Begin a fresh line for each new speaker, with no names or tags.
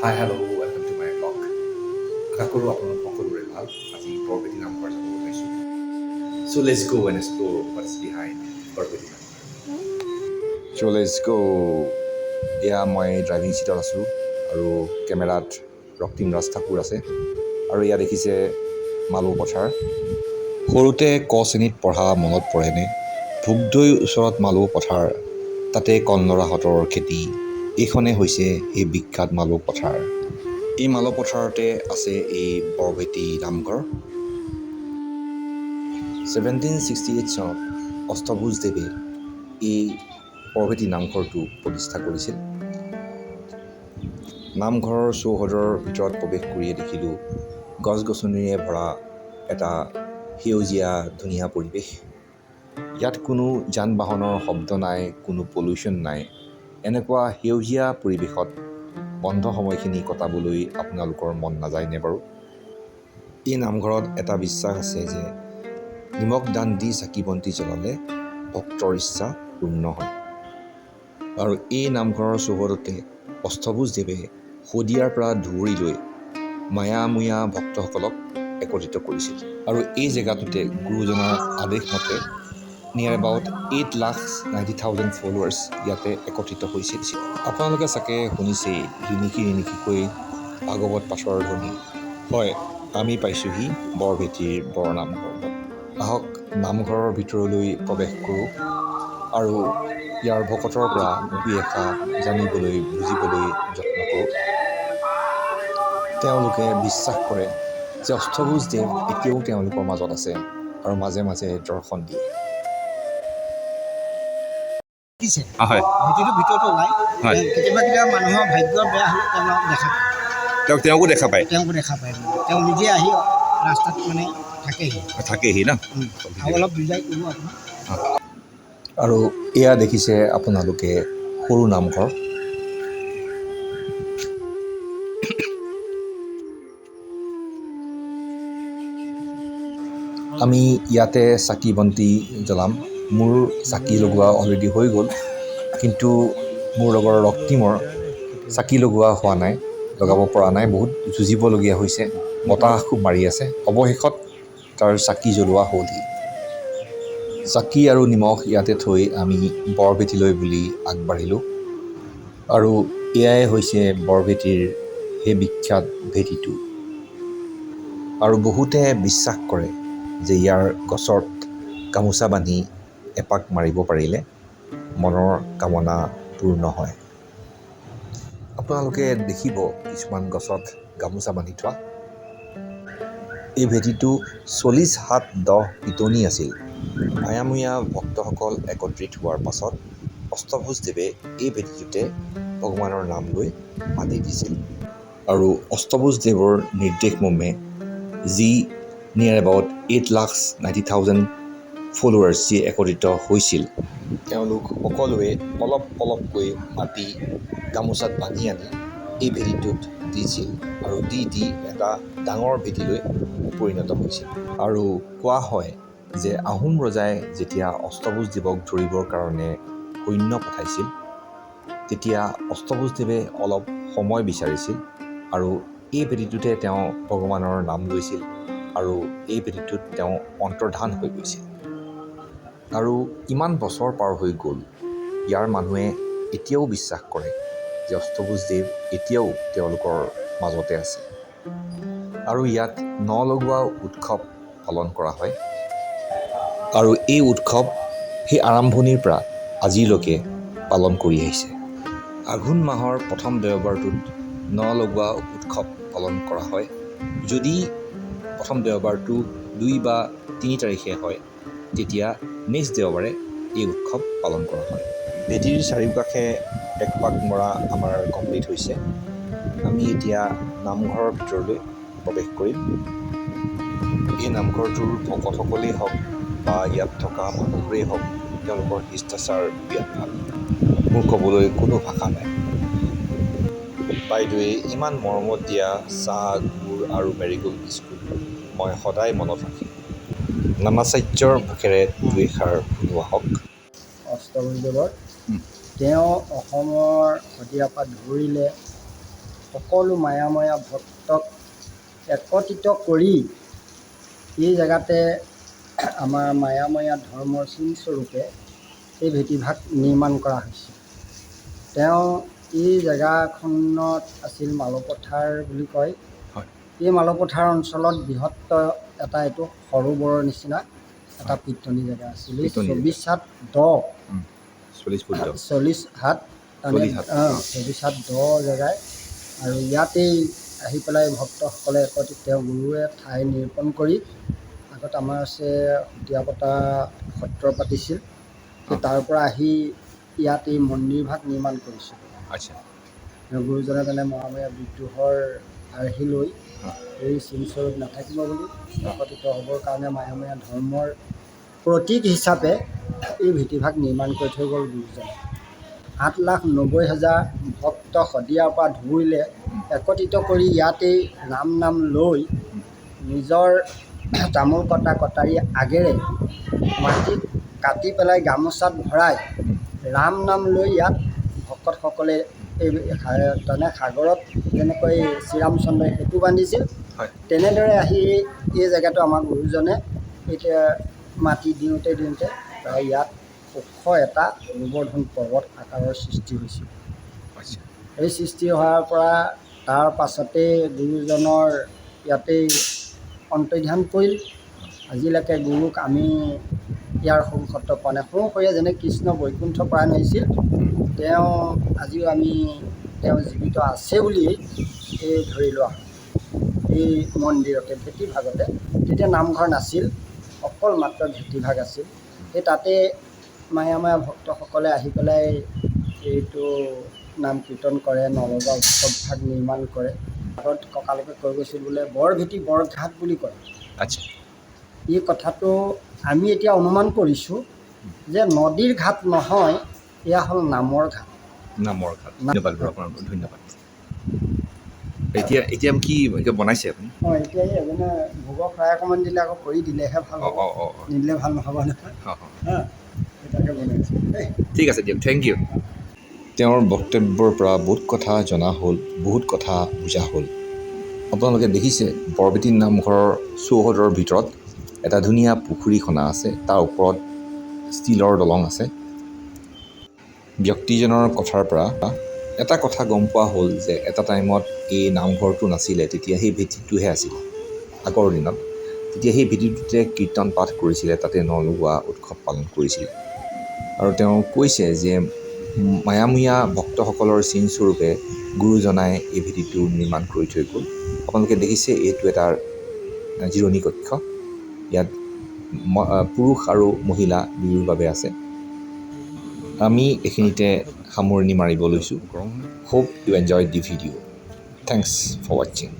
Hi, hello, welcome to my vlog. আশা কৰোঁ আপোনালোক সকলোৰে ভাল। আজি বৰভেটি নামঘৰ যাব ওলাইছোঁ। So let's go and explore what's behind Borbheti Namghar. So let's go. এয়া মই ড্ৰাইভিং ছিটত আছোঁ আৰু কেমেৰাত ৰক্তিম ৰাজ ঠাকুৰ আছে আৰু এয়া দেখিছে মালৌ পথাৰ। সৰুতে ক শ্ৰেণীত পঢ়া মনত পৰেনে? ভোগদৈৰ ওচৰত মালৌ পথাৰ, তাতে কণলৰাহঁতৰ খেতি। এইখনে হৈছে সেই বিখ্যাত মালৌ পথাৰ। এই মালৌ পথাৰতে আছে এই বৰভেটি নামঘৰ। 1768 চনত অষ্টভুজদেৱে এই বৰভেটি নামঘৰটো প্ৰতিষ্ঠা কৰিছিল। নামঘৰৰ চৌহদৰ ভিতৰত প্ৰৱেশ কৰিয়ে দেখিলোঁ গছ গছনিৰে ভৰা এটা সেউজীয়া ধুনীয়া পৰিৱেশ। ইয়াত কোনো যান বাহনৰ শব্দ নাই, কোনো পলিউশ্যন নাই। এনেকুৱা সেউজীয়া পৰিৱেশত বন্ধ সময়খিনি কটাবলৈ আপোনালোকৰ মন নাযায়নে বাৰু? এই নামঘৰত এটা বিশ্বাস আছে যে নিমখ দান দি চাকি বন্তি জ্বলালে ভক্তৰ ইচ্ছা পূৰ্ণ হয়। আৰু এই নামঘৰৰ চৌহদতে অষ্টভুজদেৱে শদিয়াৰ পৰা ধুবুৰীলৈ মায়ামূয়া ভক্তসকলক একত্ৰিত কৰিছিল। আৰু এই জেগাটোতে গুৰুজনাৰ আদেশ মতে near about 8,90,000 followers ইয়াতে একত্ৰিত হৈছিল। আপোনালোকে চাগে শুনিছেই ৰিণিকি ৰিণিকিকৈ ভাগৱত পাঠৰ ধ্বনি। হয়, আমি পাইছোঁহি বৰভেটিৰ বৰনামঘৰ। আহক, নামঘৰৰ ভিতৰলৈ প্ৰৱেশ কৰোঁ আৰু ইয়াৰ ভকতৰ পৰা দুই এষাৰ জানিবলৈ, বুজিবলৈ যত্ন কৰোঁ। তেওঁলোকে বিশ্বাস কৰে যে অষ্টভুজদেৱ এতিয়াও তেওঁলোকৰ মাজত আছে আৰু মাজে মাজে দৰ্শন দিয়ে।
দিছে।
হয়।
ভেটিটোৰ ভিতৰতো ওলায়। কেতিয়াবা কেতিয়াবা মানুহৰ ভাগ্য বেয়া হ'লে তেওঁলোক দেখা পায়।
তেওঁকো দেখা পায়?
তেওঁকো দেখা পায়, মানে তেওঁ নিজে আহি ৰাস্তাত মানে থাকেহি।
থাকেহি ন?
আৰু অলপ বুজাই ক'ব আপোনাক।
আৰু এয়া দেখিছে আপোনালোকে সৰু নামঘৰ। আমি ইয়াতে চাকি বন্তি জ্বলাম। মোৰ চাকি লগোৱা অলৰেডি হৈ গ'ল, কিন্তু মোৰ লগৰ ৰক্তিমৰ চাকি লগোৱা হোৱা নাই, লগাব পৰা নাই। বহুত যুঁজিবলগীয়া হৈছে, বতাহ খুব মাৰি আছে। অৱশেষত তাৰ চাকি জ্বলোৱা হ'লহি। চাকি আৰু নিমখ ইয়াতে থৈ আমি বৰভেটিলৈ বুলি আগবাঢ়িলোঁ। আৰু এয়াই হৈছে বৰভেটিৰ সেই বিখ্যাত ভেটিটো। আৰু বহুতে বিশ্বাস কৰে যে ইয়াৰ গছত গামোচা বান্ধি এপাক মাৰিব পাৰিলে মনৰ কামনা পূৰ্ণ হয়। আপোনালোকে দেখিব কিছুমান গছত গামোচা বান্ধি থোৱা। এই ভেটিটো 40 হাত 10 পিটনি আছিল। মায়ামূয়া ভক্তসকল একত্ৰিত হোৱাৰ পাছত অষ্টভুজদেৱে এই ভেটিটোতে ভগৱানৰ নাম লৈ মাটি দিছিল। আৰু অষ্টভুজদেৱৰ নিৰ্দেশ মৰ্মে যি near about 8,90,000 followers যি একত্ৰিত হৈছিল, তেওঁলোক সকলোৱে অলপ অলপকৈ মাটি গামোচাত বান্ধি আনি এই ভেটিটোত দিছিল আৰু দি দি এটা ডাঙৰ ভেটিলৈ পৰিণত হৈছিল। আৰু কোৱা হয় যে আহোম ৰজাই যেতিয়া অষ্টভুজদেৱক ধৰিবৰ কাৰণে সৈন্য পঠাইছিল, তেতিয়া অষ্টভুজদেৱে অলপ সময় বিচাৰিছিল আৰু এই ভেটিটোতে তেওঁ ভগৱানৰ নাম লৈছিল আৰু এই ভেটিটোত তেওঁ অন্তৰ্ধান হৈ গৈছিল। আৰু ইমান বছৰ পাৰ হৈ গ'ল, ইয়াৰ মানুহে এতিয়াও বিশ্বাস কৰে যে অষ্টভুজদেৱ এতিয়াও তেওঁলোকৰ মাজতে আছে। আৰু ইয়াত ন লগোৱা উৎসৱ পালন কৰা হয়। আৰু এই উৎসৱ সেই আৰম্ভণিৰ পৰা আজিলৈকে পালন কৰি আহিছে। আঘোণ মাহৰ প্ৰথম দেওবাৰটোত ন লগোৱা উৎসৱ পালন কৰা হয়। যদি প্ৰথম দেওবাৰটো 2 বা 3 তাৰিখে হয়, তেতিয়া নেক্সট দেওবাৰে এই উৎসৱ পালন কৰা হয়। ভেটিৰ চাৰিওকাষে এক পাক মৰা আমাৰ কমপ্লিট হৈছে। আমি এতিয়া নামঘৰৰ ভিতৰলৈ প্ৰৱেশ কৰিম। এই নামঘৰটোৰ ভকতসকলেই হওক বা ইয়াত থকা মানুহবোৰেই হওক, তেওঁলোকৰ শিষ্টাচাৰ বিৰাট ভাল। মোৰ ক'বলৈ কোনো ভাষা নাই। বাইদেৱে ইমান মৰমত দিয়া চাহ, গুড় আৰু মেৰিগ'ল্ড বিস্কুট মই সদায় মনত ৰাখিম। নামাচাৰ্যৰ মুখেৰে দুই এষাৰ শুনোৱা হওক।
অষ্টভুজদেৱৰ তেওঁ অসমৰ শদিয়াৰ পৰা ধুবুৰীলৈ সকলো মায়াময়া ভক্তক একত্ৰিত কৰি এই জেগাতে আমাৰ মায়াময়া ধৰ্মৰ চিনস্বৰূপে এই ভেটিভাগ নিৰ্মাণ কৰা হৈছে। তেওঁ এই জেগাখনত আছিল মালপথাৰ বুলি কয়। এই মালপথাৰ অঞ্চলত বৃহত্তৰ এটা এইটো সৰোবৰৰ নিচিনা এটা পিটনি জেগা আছিল। এই
পিটনি জেগা।
24 হাত দ,
40 ফুট দ।
40 হাত, তাৰমানে
40 হাত।
অঁ, 24 হাত দ জেগাই আৰু ইয়াতেই আহি পেলাই ভক্তসকলে একত্ৰিত তেওঁ গুৰুৱে ঠাই নিৰূপণ কৰি আগত আমাৰ আছে সুতীয়াপতা সত্ৰ পাতিছিল। সেই তাৰ পৰা আহি ইয়াত এই মন্দিৰভাগ নিৰ্মাণ কৰিছিল। গুৰুজনে তেনে মহামায়া বিদ্ৰোহৰ আৰ্হি লৈ এই চিনস্বৰূপ নাথাকিব বুলি একত্ৰিত হ'বৰ কাৰণে মায়াময়া ধৰ্মৰ প্ৰতীক হিচাপে এই ভেটিভাগ নিৰ্মাণ কৰি থৈ গ'ল গুৰুজনে। 8,90,000 ভক্ত শদিয়াৰ পৰা ধুবুৰীলৈ একত্ৰিত কৰি ইয়াতেই ৰাম নাম লৈ নিজৰ তামোল কটা কটাৰী আগেৰে মাটি কাটি পেলাই গামোচাত ভৰাই ৰাম নাম লৈ ইয়াত ভকতসকলে এই তাৰমানে সাগৰত যেনেকৈ শ্ৰীৰামচন্দ্ৰই সেতু বান্ধিছিল, তেনেদৰে আহি এই জেগাটো আমাৰ গুৰুজনে এতিয়া মাটি দিওঁতে দিওঁতে প্ৰায় ইয়াত ওখ এটা গোবৰ্ধন পৰ্বত আকাৰৰ সৃষ্টি হৈছিল। এই সৃষ্টি হোৱাৰ পৰা তাৰ পাছতেই গুৰুজনৰ ইয়াতেই অন্তৰ্ধান পৰিল। আজিলৈকে গুৰুক আমি ইয়াৰ সত্য পোৱা নাই। সোঁশৰীয়া যেনে কৃষ্ণ বৈকুণ্ঠ পৰায়ণ হৈছিল, তেওঁ আজিও আমি তেওঁ জীৱিত আছে বুলিয়েই এই ধৰি লোৱা হয়। এই মন্দিৰতে ভেটিভাগতে তেতিয়া নামঘৰ নাছিল, অকল মাত্ৰ ভেটিভাগ আছিল। সেই তাতে মায়াময়া ভক্তসকলে আহি পেলাই এইটো নাম কীৰ্তন কৰে, নলগোৱা উৎসৱভাগ নিৰ্মাণ কৰে। আগত ককালোকে কৈ গৈছিল বোলে বৰভেটি বৰঘাট বুলি কয়। এই কথাটো আমি এতিয়া অনুমান কৰিছোঁ যে নদীৰ ঘাট নহয়, এয়া হ'ল নামৰ ঘাট।
নামৰ ঘাট। ধন্যবাদ বাৰু আপোনাৰ, ধন্যবাদ। এতিয়া এতিয়া কি এতিয়া বনাইছে আপুনি?
অঁ, এতিয়া এই এজনে ভোগৰ শৰাই অকণমান দিলে আকৌ কৰি দিলেহে ভাল হ'ব, নিদিলে ভাল নহ'ব নহয়। হা, সেই তাকে বনাই আছোঁ দেই।
ঠিক আছে দিয়ক, thank U.
তেওঁৰ বক্তব্যৰ পৰা বহুত কথা জনা হ'ল, বহুত কথা বুজা হ'ল। আপোনালোকে দেখিছে বৰভেটি নামঘৰৰ চৌহদৰ ভিতৰত এটা ধুনীয়া পুখুৰী খনা আছে, তাৰ ওপৰত ষ্টীলৰ দলং আছে। ব্যক্তিজনৰ কথাৰ পৰা এটা কথা গম পোৱা হ'ল যে এটা টাইমত এই নামঘৰটো নাছিলে, তেতিয়া সেই ভেটিটোহে আছিল আগৰ দিনত। তেতিয়া সেই ভেটিটোতে কীৰ্তন পাঠ কৰিছিলে, তাতে নলগোৱা উৎসৱ পালন কৰিছিলে। আৰু তেওঁ কৈছে যে মায়ামূৰীয়া ভক্তসকলৰ চিনস্বৰূপে গুৰুজনাই এই ভেটিটো নিৰ্মাণ কৰি থৈ গ'ল। আপোনালোকে দেখিছে এইটো এটা জিৰণি কক্ষ, ইয়াত পুৰুষ আৰু মহিলা দুয়োৰ বাবে আছে। আমি এইখিনিতে সামৰণি মাৰিব লৈছোঁ। Hope you enjoy the video. Thanks for watching.